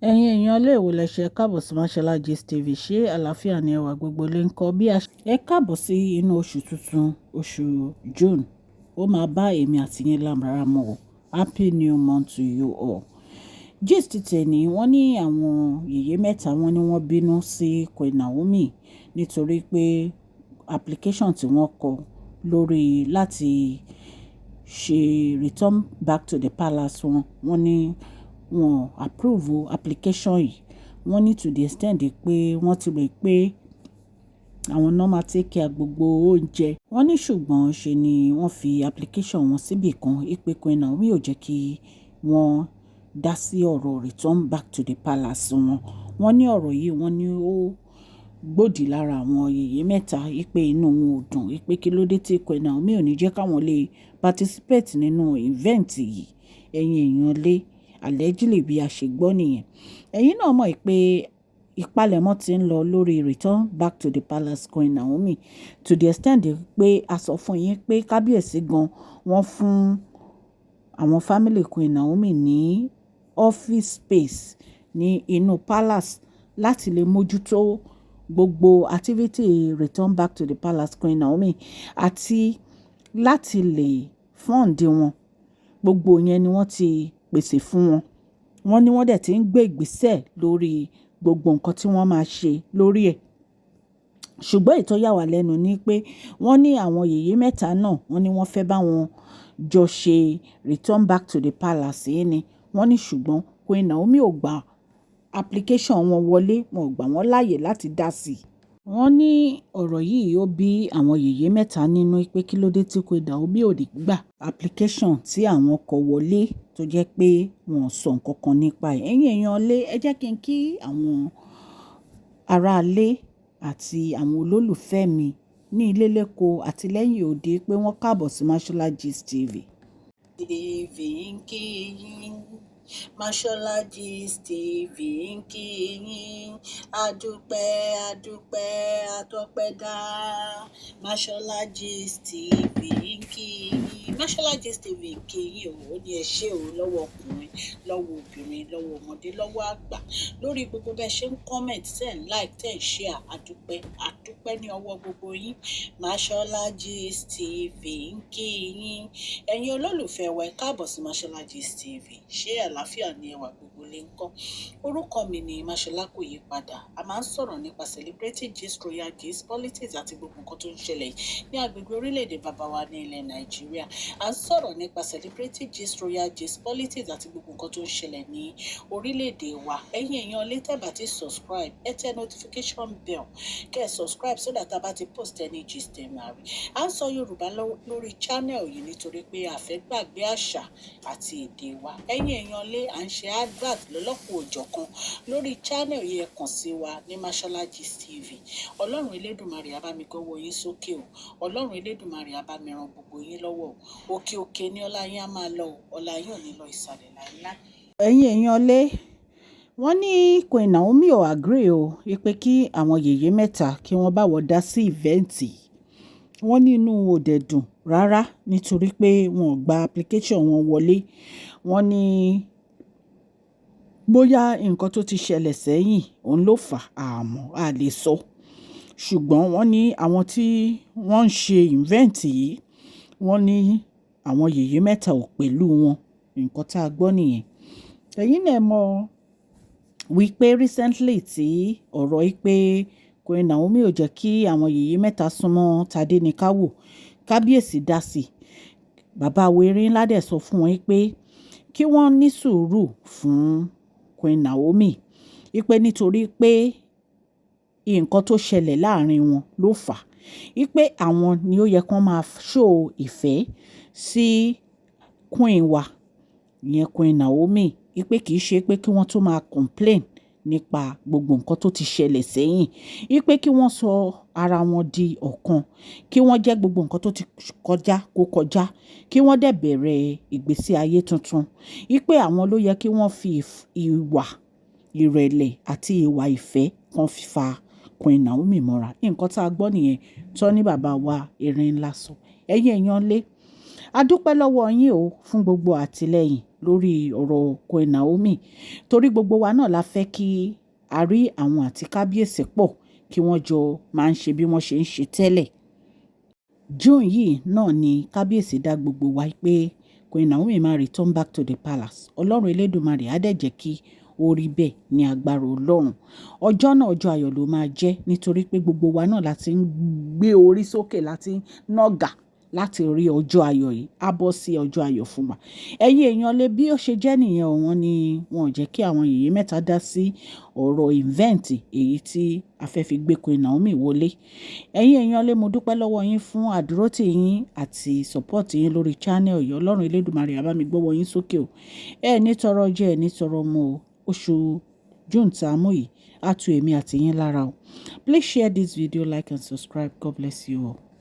Ẹ̀yin èèyàn ilé ìwò lẹ ṣe káàbọ̀ sí Mashola Gist TV. Ṣé àlàáfíà ni ẹwà gbogbo lè ń kọ́ bí a ṣe. Ẹ káàbọ̀ sí inú oṣù tuntun, oṣù June. Ó máa bá èmi àti yín lára mu o. Happy new month to you all. Gist tèmi, wọ́n ní àwọn yèyé mẹ́ta, wọ́n ní wọ́n bínú sí Queen Naomi nítorí pé application tí wọ́n kọ lórí láti ṣe return back to the palace wọn, wọ́n ní wọ́n approve application yìí. Wọ́n ní to the extent pé wọ́n ti rò pé àwọn náà máa take care gbogbo oúnjẹ. Wọ́n ní ṣùgbọ́n ṣe ni wọ́n fi application wọn síbí kan wípé Queen Naomi ò jẹ́ kí wọ́n dá sí ọ̀rọ̀ return back to the palace wọn. Wọ́n ní ọ̀rọ̀ yìí, wọ́n ní ó gbòdì lára àwọn yèyé mẹ́ta wípé inú wọn ò dùn wípé kí ló dé tí Queen Naomi ò ní jẹ́ káwọn lè participate nínú event yìí. Ẹ̀yin èèyàn lé, allegedly bí a ṣe gbọ́ nìyẹn. Ẹ̀yin náà mọ̀ pé ìpalẹ̀mọ́ tí ń lọ lórí return back to the palace Queen Naomi, to the extent pé a sọ fún yín pé kábíyèsí gan wọ́n fún àwọn family Queen Naomi ní office space ní inú palace láti lè mójútó gbogbo activity return back to the palace Queen Naomi àti láti lè fund wọn. Gbogbo yẹn ni wọ́n ti pèsè fún wọn. Wọ́n ní wọ́n dẹ̀ ti ń gbé ìgbésẹ̀ lórí gbogbo nǹkan tí wọ́n máa ṣe lórí ẹ̀. Ṣùgbọ́n èyí tó yà wá lẹ́nu ni pé wọ́n ní àwọn yèyé mẹ́ta náà, wọ́n ní wọ́n fẹ́ bá wọn jọ ṣe return back to the palace yìí ni. Wọ́n ní ṣùgbọ́n Queen Naomi ò gba application wọn wọlé, wọn ò gbà wọ́n láàyè láti dá sí i. Wọ́n ní ọ̀rọ̀ yìí ó bí àwọn yèyé mẹ́ta nínú pé kí ló dé tí Queen Naomi ò ní gba application tí àwọn kọ wọlé tó jẹ́ pé wọ́n sọ nǹkan kan nípa ẹ̀. Ẹ̀yin èèyàn lé, ẹ jẹ́ kí n kí àwọn aráalé àti àwọn olólùfẹ́ mi ní ilé lóko àti lẹ́yìn odi pé wọ́n káàbọ̀ sí Mashola Gist TV. TV ń kí yín, Mashola Gist TV ń kí yín. Adúpẹ́, adúpẹ́, atọ́pẹ́dá. Mashola Gist TV ń kí yín. Mashola Gist TV ń kí yín o. Ó ní ẹ ṣé o lọ́wọ́ ọkùnrin, lọ́wọ́ obìnrin, lọ́wọ́ ọmọdé, lọ́wọ́ àgbà, lórí gbogbo bẹ́ẹ̀ ṣe ń comment, ten like, ten share. Adúpẹ́, adúpẹ́ ní ọwọ́ gbogbo yín. Mashola Gist TV ń kí yín. Ẹ̀yin olólùfẹ́ wa, ẹ káàbọ̀ sí Mashola Gist TV. Ṣé àlàáfíà ni ẹwà, gbogbo lè ń kọ́? Orúkọ mi ni Mashola, kò yí padà. A máa ń sọ̀rọ̀ nípa celebrity gist, royal gist, politics àti gbogbo nǹkan tó ń ṣẹlẹ̀ ní agbègbè orílẹ̀-èdè bàbá wa ní ilẹ̀ Nàìjíríà. A ń sọ̀rọ̀ nípa celebrity gist, royal gist, politics àti gbogbo nǹkan tó ń ṣẹlẹ̀ ní orílẹ̀-èdè wa. Ẹ̀yin èèyàn lè tẹ́ bá ti subscribe, ẹ tẹ notification bell kẹ́ ẹ subscribe so that a bá ti post any gist, ẹ máa rí. À ń sọ Yorùbá lórí channel yìí nítorí pé a fẹ́ gbàgbé àṣà àti èdè wa. Ẹ̀yin èèyàn lé, à ń ṣe advert lọ́lọ́kan òjọ̀kan lórí channel yìí. Ẹ kàn sí wa ní Mashola Gist TV. Ọlọ́run Elédùmarè á bá mi gọ́wọ́ yín sókè o. Ọlọ́run Elédùmarè á bá mi ran gbogbo yín lọ́wọ́ o. Òkè òkè ní ọlá yín á máa lọ o. Ọlá yín ò ní lọ ìsàlẹ̀ láéláé. Ẹ̀yin èèyàn lé, wọ́n ní Queen Naomi ò agree o wípé kí àwọn yèyé mẹ́ta kí wọ́n bá wọn dá sí event. Wọ́n ní inú ò dẹ̀ dùn rárá nítorí pé wọn ò gba application wọn wọlé. Wọ́n ní bóyá nǹkan tó ti ṣẹlẹ̀ sẹ́yìn òun ló fà á, àmọ́ a lè sọ. Ṣùgbọ́n wọ́n ní àwọn tí wọ́n ń ṣe event yìí, wọ́n ní àwọn yèyé mẹ́ta ò pẹ̀lú wọn. Nǹkan tá a gbọ́ nìyẹn. Ẹ̀yin náà mọ̀ wípé recently tí ọ̀rọ̀ wípé Queen Naomi ò jẹ́ kí àwọn yèyé mẹ́ta súnmọ́ Tadéníkàwò, kábíyèsí dá sí i. Bàbá wa Erin ńlá dẹ̀ sọ fún wọn pé kí wọ́n ní sùúrù fún Queen Naomi, wípé nítorí pé nǹkan tó ṣẹlẹ̀ láàrin wọn ló fà á, wípé àwọn ni ó yẹ kí wọ́n máa show ìfẹ́ sí Queen wa, ìyẹn Queen Naomi, wípé kì í ṣe pé kí wọ́n tún máa complain nípa gbogbo nǹkan tó ti ṣẹlẹ̀ sẹ́yìn, wípé kí wọ́n sọ ara wọn di ọ̀kan, kí wọ́n jẹ́ gbogbo nǹkan tó ti kọjá kó kọjá, kí wọ́n dẹ̀ bẹ̀rẹ̀ ìgbésí ayé tuntun, wípé àwọn ló yẹ kí wọ́n fi ìwà ìrẹ̀lẹ̀ àti ìwà ìfẹ́ kan fi fa Queen Naomi mọ́ra. Nǹkan tá a gbọ́ nìyẹn tó ní bàbá wa Erin ńlá sọ. Ẹ̀yin èèyàn lé, a dúpẹ́ lọ́wọ́ yín o fún gbogbo àtìlẹ́yìn. lórí ọ̀rọ̀ Queen Naomi, torí gbogbo wa náà la fẹ́ kí a rí àwọn àti kábíyèsí pọ̀, kí wọ́n jọ máa ń ṣe bí wọ́n ṣe ń ṣe tẹ́lẹ̀. June yìí náà ni kábíyèsí dá gbogbo wa pé Queen Naomi máa return back to the palace. Ọlọ́run Elédùmarè á dẹ̀ jẹ́ kí ó rí bẹ́ẹ̀ ní agbára Ọlọ́run. Ọjọ́ náà, ọjọ́ ayọ̀ ló máa jẹ́, nítorí pé gbogbo wa náà láti ń gbé orí sókè, láti ń nàgà láti rí ọjọ́ ayọ̀ yìí. Á bọ́ sí ọjọ́ ayọ̀ fún wa. Ẹ̀yin èèyàn lé, bí ó ṣe jẹ́ nìyẹn. Wọ́n ní wọn ò jẹ́ kí àwọn yèyé mẹ́ta dá sí ọ̀rọ̀ event èyí tí a fẹ́ fi gbé Queen Naomi wọlé. Ẹ̀yin èèyàn lé, mo dúpẹ́ lọ́wọ́ yín fún àdúrótì yín àti support yín lórí channel yìí. Ọlọ́run Elédùmarè á bá mi gbọ́wọ́ yín sókè o. Ẹ ní tọrọ jẹ, ẹ ní tọrọ mu o. Oṣù June tá a mú yìí á tu èmi àti yín lára o. Please share this video, like and subscribe. God bless you all.